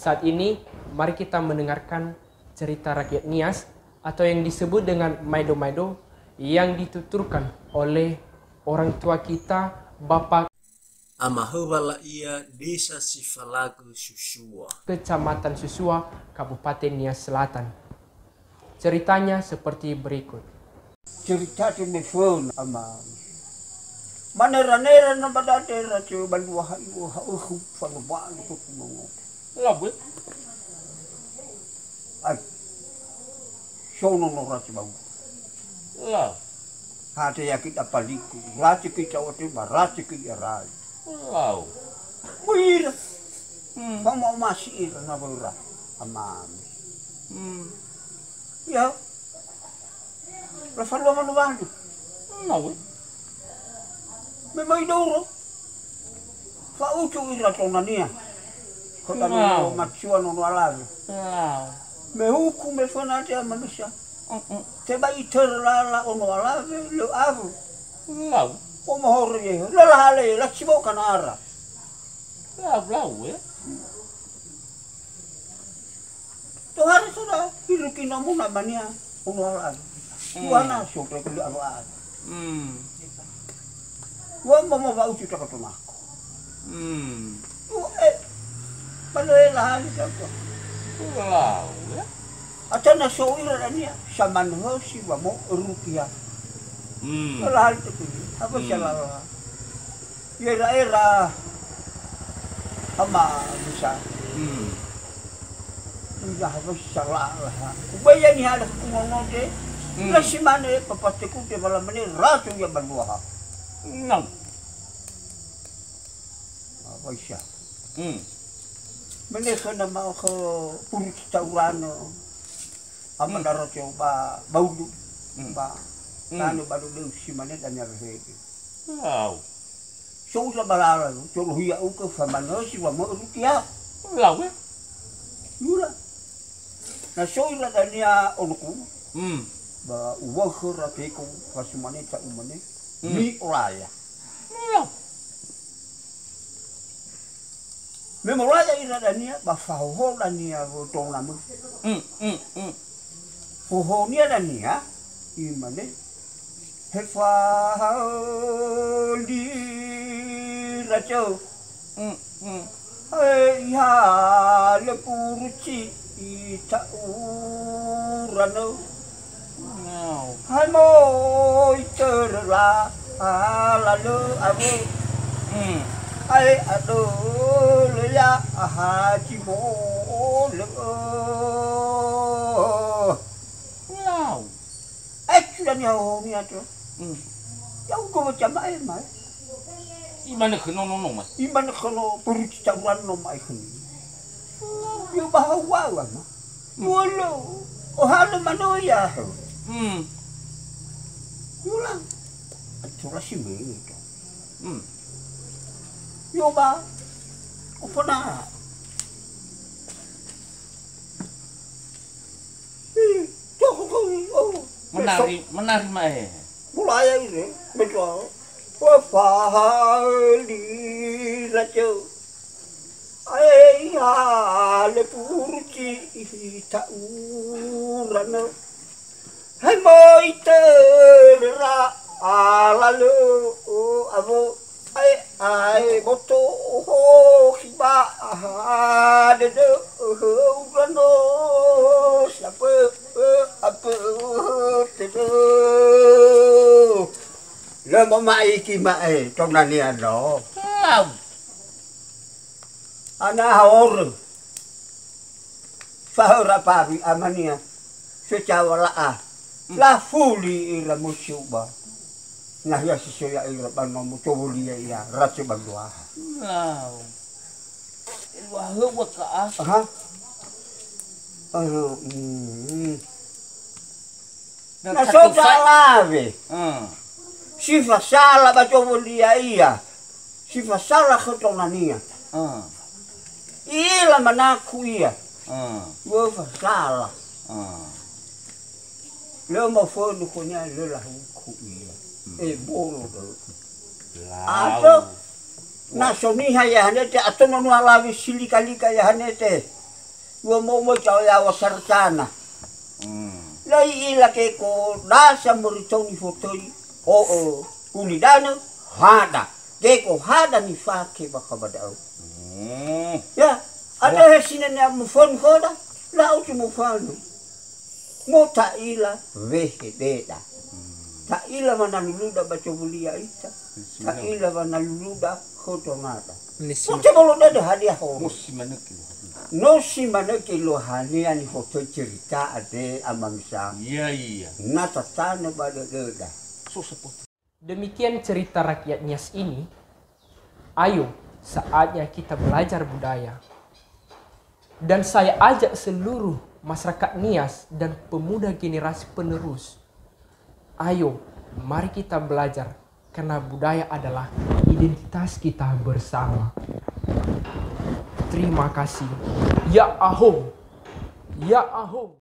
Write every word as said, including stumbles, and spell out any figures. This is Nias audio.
Saat ini, mari kita mendengarkan cerita rakyat Nias atau yang disebut dengan Maedo-Maedo yang dituturkan oleh orang tua kita, Bapak Amahöwa La'ia, Desa Sifalagu Susua, Kecamatan Susua, Kabupaten Nias Selatan. Ceritanya seperti berikut. Cerita tu meföna ama. Manera-nera na ba date ra ce ba dua ha iwa ha uhu fa no ba no ko kuno. Labe. Ai. Sono no ra ce bau. La. Ha te yaki da paliku. Ra ce ki cawa te ba ra ce ki ya rai. Lau. Buira. Hmm. Fa mau masi ira na bau ra. Amami. Hmm. Ya. Lafalua manö-manö. Nawe. Me mai doro. Fa'ucu ira tonania. Kota Wow. Nono matua nono alawe. Wow. Me huku me fana te manusia. Mm-mm. Te ba itör lala ono alawe, le awu. Wow. O mahoro ye, lala hale, la cibo kanara. Wow, wow, eh. Tohare soda, hiruki nomuna mania, ono alawe. Hmm. Wana soda kuli alawe. Hmm. Wa mama wa ucu taka tonako. Hmm. Wa, eh, balo e lahali taka. Wow, ya. Atana so ira dania, saman hosi wa mo rupiah. Hmm. Lahali tu kuli, apa Hmm. salah. Yera-era ama bisa. Hmm. Udah bisa lah lah. Ubaya ni ada kumono de. Hmm. Nasi mana papateku de malam ini ratu ya bandua ha. Enam. Apa bisa? Hmm. Mene sana mau ke puru kita urano. Apa Hmm. daro coba baulu. Hmm. Ba. Hmm. Tanu balu deu si mana dan ya hede. Wow. So ula balala, so lohia uke famanosi wa mo rukia. Lawe. Yula. Na so ula dania onoku. Hmm. Ba uwa khera teko fasumane ta umane. Hmm. Ni olaya. Lawe. Me molaya ira dania ba fahoho dania wo tona me. Mm, mm, mm. Hohonia dania, imane, he fahaö lira cö. Mm, mm. He iha le puruci ita'uranö. Wow. Hai moi törö la, a, lalö awö. Hmm. Ae adölö ya, aha, cimolö. Wow. Ae sudah ni haho ni ato. Hmm. Ya ugo macam ae mai. Imane khö nono no mai. Imane khö no puruci tauran no mai khö ni. Yo bahau wa ma. Wolo, ohalo manö ia. Hmm. Ulang. Atura si mege. Hmm. Yo ba. Ofona. Ih, toko ko, oh. Menari, menari mae. Mulai aja, betul. Wa fahali raja. Ae iha le puruci ita'uranö. Hai moi törö la, a, lalö awö. Ae, ae boto ho khiba, aha, dödö, uranö, siapö, apö, tödö. Lö moma'iki ma'e, tonania no. Lau. Ana horö. Fahöra pawi amania. Secawa la'a. Hmm. Lafuli ira musuba. Nahia si so ya'ira ba nomo towolia ia race ba luaha. Wow. Luaha wa ka'a. Aha. Aha, mm. Na Na so satu fa- talawe. Hmm. Si fasala ba cowo lia ia. Si fasala khö tonania. Hmm. Ila manaku ia. Hmm. Wa fasala. Hmm. Lö mafönu khönia lö lahuku ia. Hmm. E bolo dö. Lau. Ato. Na so niha ia hanete, ato nono alawe silika-lika ia hanete. Dua momo cawe yawa saratana. Hmm. Lai ila keko dasa moritou nifotöi. O, o, ulidanö, hada. Keko hada nifake bakha ba da'ö. Hmm. Ya, ada he sinania mufönu hoda, lau tu mufönu. Mo ta'ila wehededa. Hmm. Ta'ila wa na luluda ba cobulia ita. Ta'ila wa na luluda khö dongada. Nisi. Mo tebolo dede hadia ho. Musi manöki. No si manö keluarganya nifotöi cerita ade amamisa. Iya, iya. Na tatanö ba dödöda. Susah, Pak. Demikian cerita rakyat Nias ini. Ayo, saatnya kita belajar budaya. Dan saya ajak seluruh masyarakat Nias dan pemuda generasi penerus. Ayo, mari kita belajar. Karena budaya adalah identitas kita bersama. Terima kasih. Ya aho. Ya aho.